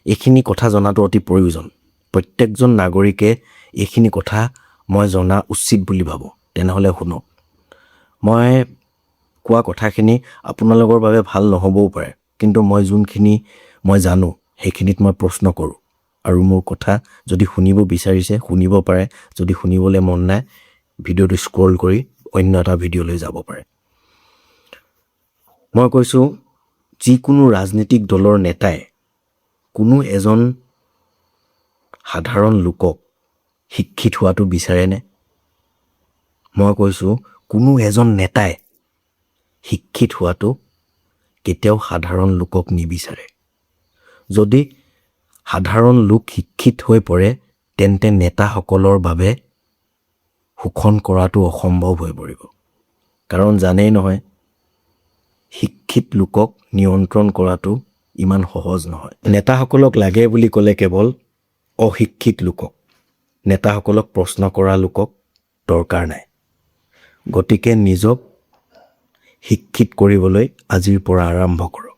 এইখিনি কথা জনাটো অতি প্ৰয়োজন। প্ৰত্যেকজন নাগৰিকে এইখিনি কথা মই জনা উচিত বুলি ভাবোঁ। তেনেহ'লে শুনক, মই কোৱা কথাখিনি আপোনালোকৰ বাবে ভাল নহ'বও পাৰে, কিন্তু মই যোনখিনি মই জানো সেইখিনিত মই প্ৰশ্ন কৰোঁ আৰু মোৰ কথা যদি শুনিব বিচাৰিছে শুনিব পাৰে, যদি শুনিবলৈ মন নাই ভিডিঅ'টো স্ক্ৰল কৰি অন্য এটা ভিডিঅ'লৈ যাব পাৰে। মই কৈছোঁ, যিকোনো ৰাজনীতিক দলৰ নেতাই কোনো এজন সাধাৰণ লোকক শিক্ষিত হোৱাটো বিচাৰেনে? মই কৈছোঁ, কোনো এজন নেতাই শিক্ষিত হোৱাটো কেতিয়াও সাধাৰণ লোকক নিবিচাৰে। যদি সাধাৰণ লোক শিক্ষিত হৈ পৰে, তেন্তে নেতাসকলৰ বাবে শোষণ কৰাটো অসম্ভৱ হৈ পৰিব। কাৰণ জানেই নহয়, শিক্ষিত লোকক নিয়ন্ত্ৰণ কৰাটো ইমান সহজ নহয়। নেতাসকলক লাগে বুলি ক'লে কেৱল অশিক্ষিত লোকক, নেতাসকলক প্ৰশ্ন কৰা লোকক দৰকাৰ নাই। গতিকে নিজক শিক্ষিত কৰিবলৈ আজিৰ পৰা আৰম্ভ কৰক।